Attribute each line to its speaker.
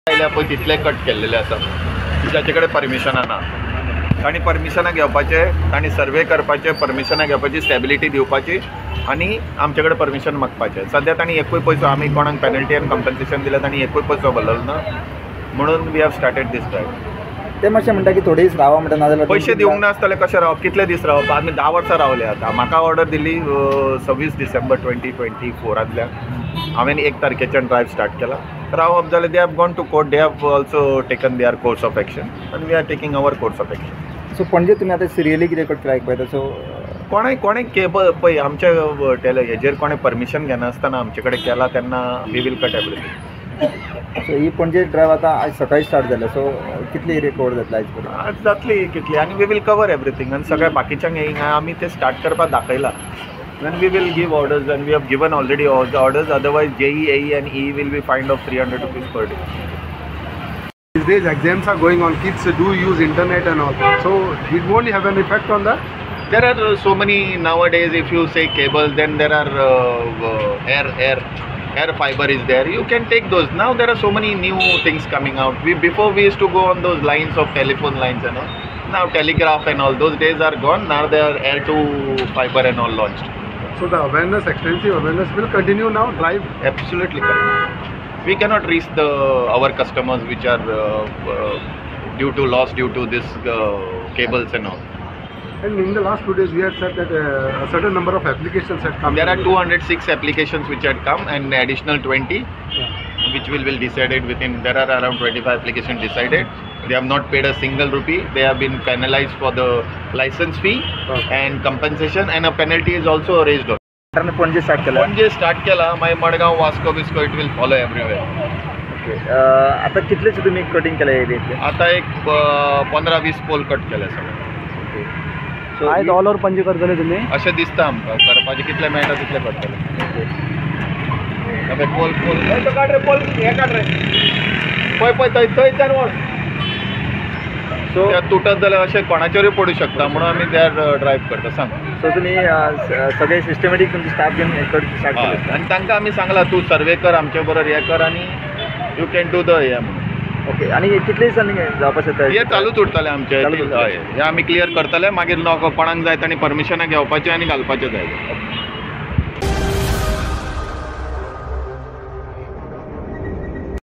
Speaker 1: आयल्या पळय तितले कट केल्लेले आसा जाचे कडेन परमिशनां ना. तांणी परमिशनां घेवपाचें, तांणी सर्वे करपाचें, परमिशनां घेवपाची, स्टेबिलिटी दिवपाची आनी आमचे कडेन परमिशन मागपाचें. सद्या तांणी एकूय पयसो, आमी कोणाक पेनल्टी आनी कंपन्सेशन दिलें, तांणी एकूय पयसो भरलेलो ना, म्हणून we have started this drive.
Speaker 2: ते मातशें म्हणटा की थोडे दीस रावा म्हणटा, नाजाल्यार
Speaker 1: पयशे दिवंक नासतले कशें रावप, कितले दीस रावप? आमी 10 वर्सां रावले. आतां म्हाका ऑर्डर दिली 26 डिसेंबर 2024 हांवें 1 तारखेच्यान ड्रायव्ह स्टार्ट केला. रावप जाल्यार they have gone to court, they have also taken their course of action आनी we are taking our course of action.
Speaker 2: So Panaji तुमी आतां सिरियली कितें कट केला पळयता? सो
Speaker 1: कोणें कोणें केबल पळय आमच्या हेजेर कोणें परमिशन घेनासतना आमचे कडेन केला तेन्ना we will cut everything.
Speaker 2: So he Panaji drive आतां आयज सकाळी स्टार्ट जाल्या, सो कितली एरिया कवर जातली आयज पर्यंत?
Speaker 1: आज जातली कितली आनी we will cover everything. आनी सगळ्या बाकीच्यांक हिंगा आमी ते स्टार्ट करपाक दाखयला. Then we will give orders and we have given already all the orders. Otherwise JE, AE and E will be fined of 300 rupees per day.
Speaker 3: These days exams are going on, kids do use internet and all, so it won't have an effect on that?
Speaker 1: There are so many nowadays. If you say cable, then there are air fiber is there. You can take those. Now there are so many new things coming out. We before we used to go on those lines of telephone lines and all. Now telegraph and all those days are gone. Now there are air to fiber and all launched.
Speaker 3: So the awareness, extensive awareness will continue now, drive?
Speaker 1: Absolutely correct. We cannot reach the our customers which are due to loss due to this cables and all.
Speaker 3: And in the last 2 days we had said that a certain number of applications had come.
Speaker 1: There are 206 applications which had come and additional 20 which will be decided within. There are around 25 applications decided. They have not paid a single rupee. They have been penalized for the license fee and compensation, and a penalty is also raised on.
Speaker 2: Panaji start केला?
Speaker 1: Panaji start केला, मागीर Madgaon, Vasco बिस्को it will follow everywhere.
Speaker 2: Okay, आता कितलेच तुम्ही cutting केला एरियेतले?
Speaker 1: आता एक 15-20 poll cut केले सगळे.
Speaker 2: ओके, सो
Speaker 4: आयज ऑल ओवर पणजी करतले तुमी?
Speaker 1: अशें दिसता आमकां करपाचें, कितले मेळटा तितले करतले. ओके, पोल पोल काड रे, पोल हें काड रे, पळय पळय थंय थंयच्यान वच.
Speaker 2: सो
Speaker 1: तुटत जाल्यार अशें कोणाचेरूय पडूं शकता, म्हणून आमी there drive करता. सांग.
Speaker 2: सो तुमी सगळे सिस्टमॅटीक तुमचे स्टाफ घेवन स्टार्ट केले
Speaker 1: आनी तांकां आमी सांगलां तूं सर्वे कर आमचे बरोबर, हें कर आनी you can do the हें म्हणून.
Speaker 2: ओके, आनी कितले दिसांनी जावपाक शकता?
Speaker 1: हें चालूच उरतलें आमचें, हय, हें आमी क्लियर करतले. मागीर कोणाक जाय तांणी परमिशनां घेवपाचें आनी घालपाचें जाय.